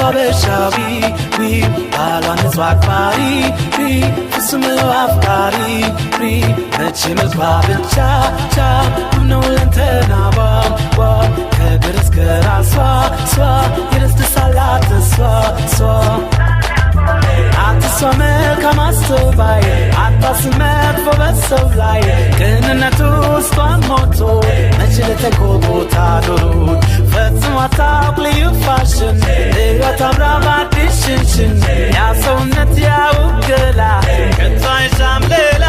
አበሻዊ ዊ ባሏን ንጹሕ አክባሪ ሪ ፍጹም አፍቃሪ ሪ መቼ መልኳ ብቻ ቻ ነው ለንተናዋ ዋ ከእግር እስከ ራሷ ሷ የደስደሳላት እሷ ሷ አትሷ መልካም አስተዋይ አታስብ መጥፎ በሰው ላይ ቅንነቱ ውስጧን ሞልቶ መች ለተንኮል ቦታ ኖሮት ፈጽሞ አታውቅ ልዩ ፋሽን ሕይወት አምራ በአዲስ ሽንሽን ያ ሰውነት ያውገላ ከቶ አይሻም ሌላ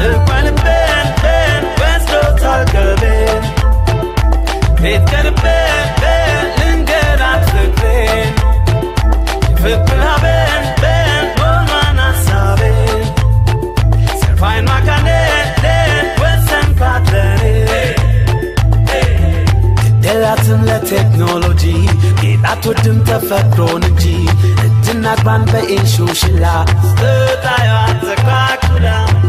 እንኳን ልቤን ቤን ወስዶታል ቀልቤን ቤት ቀርቤን ቤን ልንገራት ፍቅሬን ፍቅር አቤን ቤን ሆኗን ሀሳቤን ሰርፋይን ማካኔ ወሰንኳት ለኔ ግዴላትም ለቴክኖሎጂ ጌጥ አትወድም ተፈጥሮን እንጂ እጅና እግሯን በኢንሹሽላ ስታየዋ ተኳኩላ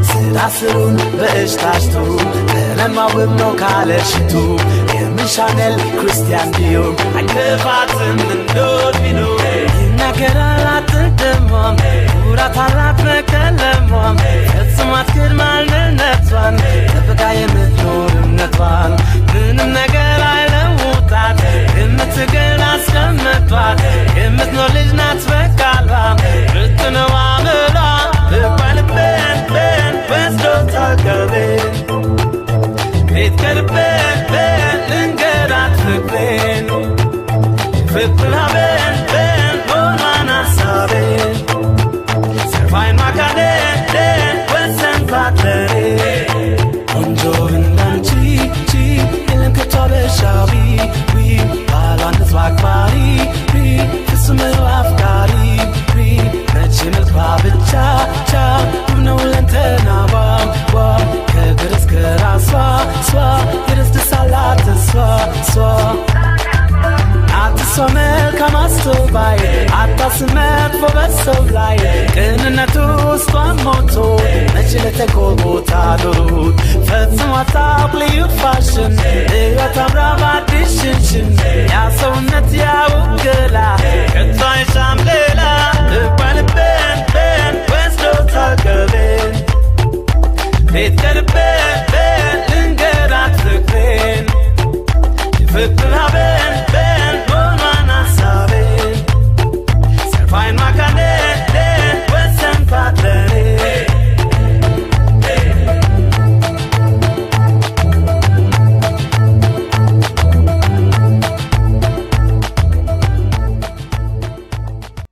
ስራ ስሩን በእጅ ታሽቶ ቀለሟ ውብ ነው ካለ ሽቱ የምን ሻኔል ክርስቲያን ዲዮር አይከፋትም እንዶድ ቢኖር ይናገራል አትደሟም ኩራት አላት በቀለሟም ፈጽሞ አትክድ ማንነቷን ጠብቃ የምትኖር እምነቷን ምንም ነገር አይለውጣት የምትገል አስቀምጧት የምትኖር ልጅ ናት በቃሏ ብትነው አመሏ ልቧን ልቤን ቤን ወስዶታል ቀልቤን ቤት ከልቤን ቤን ልንገራት ፍቅሬን ፍቅር አቤን ቤን ሆኗን ሀሳቤን ሰርፋይን ማካኔ ወሰንኳት ለኔ ቆንጆ እንዳንቺ ቺ የለም ከቶ አበሻዊ ዊ ባሏን ንጹሕ አክባሪ ሪ ፍጹም አፍቃሪ ሪ መቼ መልኳ ብቻ ቻ ውብ ነው ለንተናዋ ዋ ከእግር እስከ ራሷ ሷ የደስደሳላት እሷ ሷ አትሷ መልካም አስተዋይ አታስብ መጥፎ በሰው ላይ ቅንነቱ ውስጧን ሞልቶ መች ለተንኮል ቦታ ኖሮት ፈጽሞ አታውቅ ልዩ ፋሽን ሕይወት አምራ በአዲስ ሽንሽን ያ ሰውነት ያው